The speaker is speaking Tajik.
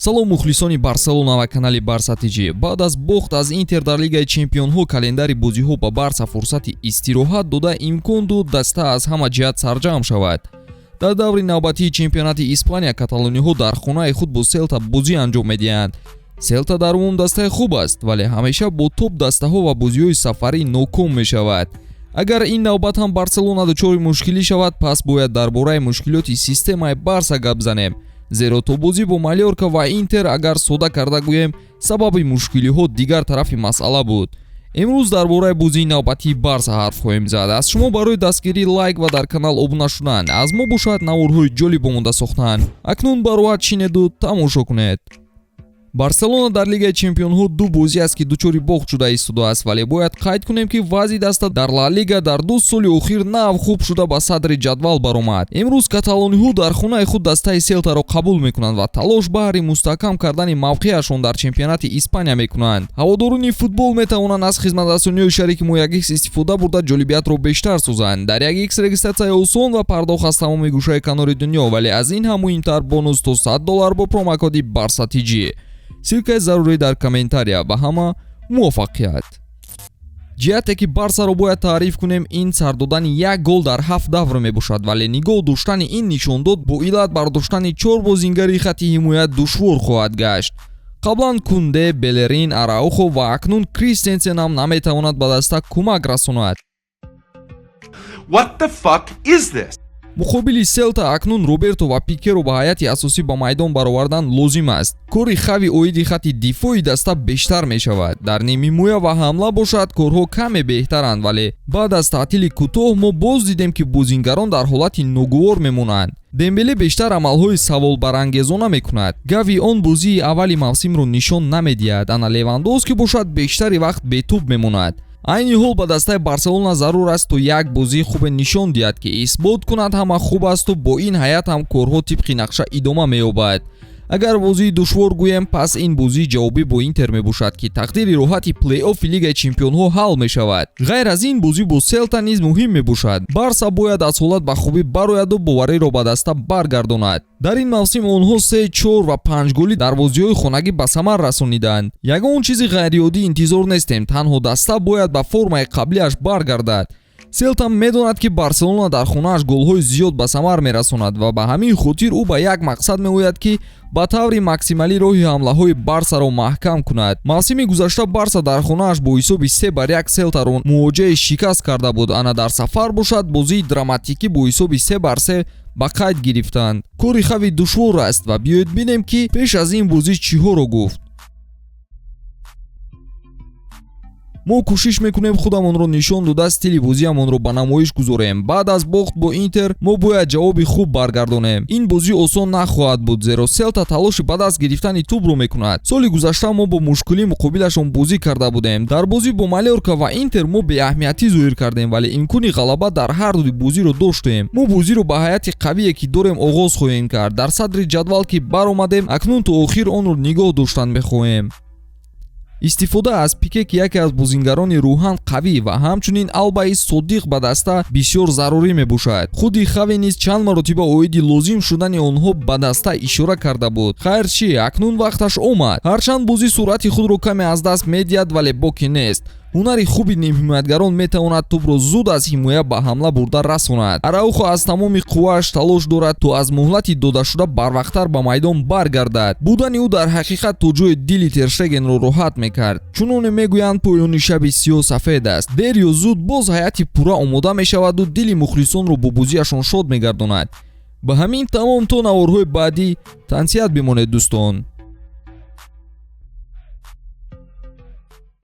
Салом, мухлисони Барселона ва канали Барса ТЖ. Баъд аз бохт аз Интер дар Лигаи чемпионҳо, календари бозиҳо ба Барса фурсати истироҳат дода, имкон дод даста аз ҳама ҷиҳат сарҷамъ шавад. Дар даври навбатии чемпионати Испания каталониҳо дар хонаи худ бо Селта бозӣ анҷом медиҳанд. Селта дар умум дастаи хуб аст, вале ҳамеша бо топ дастаҳо ва бозиҳои сафарӣ ноком мешавад. Агар ин навбат ҳам Барселона дучори мушкилӣ шавад, пас бояд дар бораи мушкилоти системаи Барса гап занем, зеро то бозӣ бо Малёрка ва Интер, агар сода карда гӯем, сабаби мушкилиҳо дигар тарафи масъала буд. Имрӯз дар бораи бозии навбатии Барса ҳарф хоҳем зад. Аз шумо барои дастгирӣ лайк ва дар канал обуна шудан, аз мо бошад наворҳои ҷолиб омода сохтан. Акнун бароҳат шинеду тамошо кунед. Барселона дар Лигаи чемпионҳо ду бозӣ аст, ки дучори бохт шуда истодааст, вале бояд қайд кунем, ки вазъи даста дар Ла Лига дар 2 соли охир нав хуб шуда, ба садри ҷадвал баромад. Имрӯз каталониҳо дар хонаи худ дастаи Селтаро қабул мекунанд ва талош баҳри мустаҳкам кардани мавқеашон дар чемпионати Испания мекунанд. Ҳаводорони футбол метавонанд аз хизматрасониҳои шарики мо 1Х истифода бурда, ҷолибиятро бештар созанд. Дар 1Х регистратсияи осон ва пардохт аз тамоми гӯшаи канори дунё, вале аз ин ҳам муҳимтар, бонус то 100 доллар бо промокоди Барса ТЖ. Ссылкаи зарурӣ дар комментария. Ба ҳама муваффақият! Ҷиҳате, ки Барсаро бояд таъриф кунем, ин сар додани як гол дар ҳафт давр мебошад, вале нигоҳ доштани ин нишондод бо иллат бардоштани чор бозингари хатти ҳимоят душвор хоҳад гашт. Қаблан Кунде, Белерин, Араухо ва акнун Кристенсен ҳам наметавонад ба даста кӯмак расонад. What the fuck is this? Муқобили Селта акнун Роберто ва Пикеро ба ҳайати асосӣ ба майдон баровардан лозим аст. Кори Хави оиди хатти дифои даста бештар мешавад. Дар нимҳимоя ва ҳамла бошад, корҳо каме беҳтаранд, вале баъд аз таътили кӯтоҳ мо боз дидем, ки бозингарон дар ҳолати ногувор мемонанд. Дембеле бештар амалҳои саволбарангезона мекунад. Гави он бозии аввали мавсимро нишон намедиҳад. Ана Левандовски бошад, бештари вақт бетӯб мемонад. Айни ҳол ба дастаи Барселона зарур аст, то як бозии хубе нишон диҳад, ки исбот кунад, ҳама хуб асту бо ин ҳайат ҳам корҳо тибқи нақша идома меёбад. Агар бозии душвор гӯем, пас ин бозии ҷавобӣ бо Интер мебошад, ки тақдири роҳати плей-оффи Лигаи чемпионҳо ҳал мешавад. Ғайр аз ин, бозӣ бо Селта низ муҳим мебошад. Барса бояд аз ҳолат ба хубӣ барояду бовариро ба даста баргардонад. Дар ин мавсим онҳо се, чор ва панҷ голӣ дар бозиҳои хонагӣ ба самар расониданд. Ягон чизи ғайриоддӣ интизор нестем, танҳо даста бояд ба формаи қаблиаш баргардад. Селта медонад, ки Барселона дар хонааш голҳои зиёд ба самар мерасонад ва ба ҳамин хотир ӯ ба як мақсад меояд, ки ба таври максималӣ роҳи ҳамлаҳои Барсаро маҳкам кунад. Мавсими гузашта Барса дар хонааш бо ҳисоби 3-1 Селтаро мувоҷиҳаи шикаст карда буд. Ана дар сафар бошад, бозии драматикӣ бо ҳисоби 3-3 ба қайд гирифтанд. Кори Хави душвор аст ва биёед бинем, ки пеш аз ин бозӣ чиҳоро гуфт. Мо кӯшиш мекунем худамонро нишон дода, стили бозиамонро ба намоиш гузорем. Баъд аз бохт бо Интер мо бояд ҷавоби хуб баргардонем. Ин бозӣ осон нахоҳад буд, зеро Селта талоши ба даст гирифтани тӯбро мекунад. Соли гузашта мо бо мушкилӣ муқобилашон бозӣ карда будем. Дар бозӣ бо Малёрка ва Интер мо беаҳамиятӣ зоҳир кардем, вале имкони ғалаба дар ҳар дуи бозиро доштем. Мо бозиро ба ҳайати қавие, ки дорем, оғоз хоҳем кард. Дар садри ҷадвал ки баромадем, акнун то охир онро нигоҳ доштан мехоҳем. Истифода аз Пике, ки яке аз бозингарони рӯҳан қавӣ ва ҳамчунин албаи содиқ ба даста, бисёр зарурӣ мебошад. Худи Хави низ чанд маротиба оиди лозим шудани онҳо ба даста ишора карда буд. Хайр чӣ, акнун вақташ омад. Ҳарчанд бозӣ суръати худро каме аз даст медиҳад, вале боки нест. Ҳунари хуби нимҳимоятгарон метавонад тӯбро зуд аз ҳимоя ба ҳамла бурда расонад. Араухо аз тамоми қуввааш талош дорад, то аз муҳлати додашуда барвақттар ба майдон баргардад. Будани ӯ дар ҳақиқат то ҷои дили Терштегенро роҳат мекард. Чуноне мегӯянд, поёни шаби сиёҳ сафед аст. Дер ё зуд боз ҳайати пурра омода мешаваду дили мухлисонро бо бозиашон шод мегардонад. Ба ҳамин тамом. То наворҳои баъдӣ тансиҳат бимонед, дӯстон.